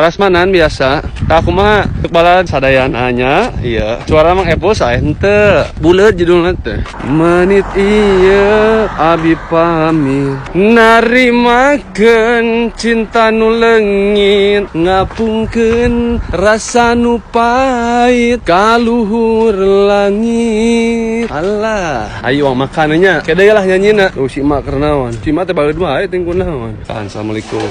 Prasmanan biasa. Tah kumaha balad sadayana nya? Iya. Suara Mang Epul sae henteu. Buleut judulna teh. Menit ieu abi pamit narimakeun cinta nu leungit ngapungkeun rasa nu pahit kaluhur langit. Alah, ayo makan nya. Kede lah nyanyina. Oh si mak keur naon? Si mak teh baleud wae teh kunaon. Assalamualaikum.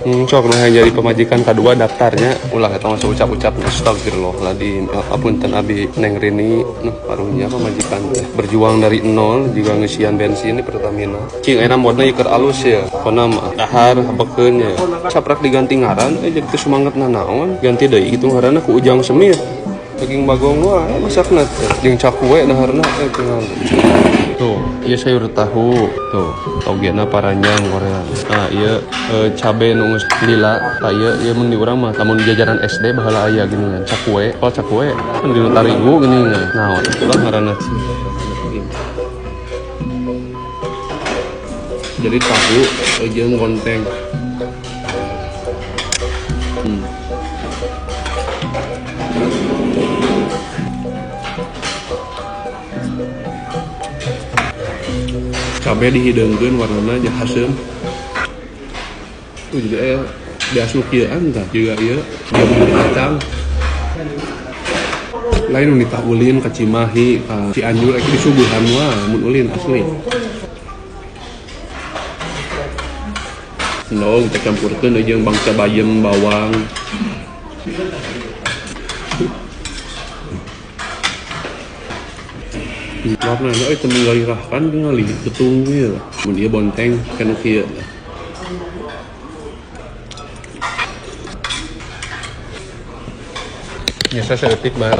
Sok nu hayang jadi pamajikan kadua daftarnya ulah eta mah ucap-ucap. Astagfirullahaladzim, apunten abi Neng Rini nuh karunya pamajikan teh berjuang dari nol juga ngeusian bensin di Pertamina. Cing ayeuna modna ieu keur alus ya pokona mah dahar habekeun ya saprak diganti ngaran jadi teu sumanget nanaon ganti deui gitu ngaranna ku Ujang Semir daging bagong wae masakna teh jeung cakwe daharna tinggal. Tuh, iya sayur tahu, tuh, togena paranjang Korea. Nah, iya cabe nu geus lila, tah iya ieu mun di urang mah lamun jajanan SD baheula aya geuningan cakwe. Kalau cakwe kan dinu tarigu geuningan. Nah, itulah ngaranna. Jadi tahu jeung gonteng. Cabe dihideungkeun warnana aja haseum. Tuh jadi aya diasup kieuan tah juga ieu dia kacang. Lain nu nitah ulin ka Cimahi, ka Cianjur ek disuguhan wae mun ulin asli. Endog kita campurkeun jeung bangsa bayam, bawang. Warna euy teu menggairahkan tingali betung ieu. Mun ieu bonteng kanu kieu. Biasa saeutik bae.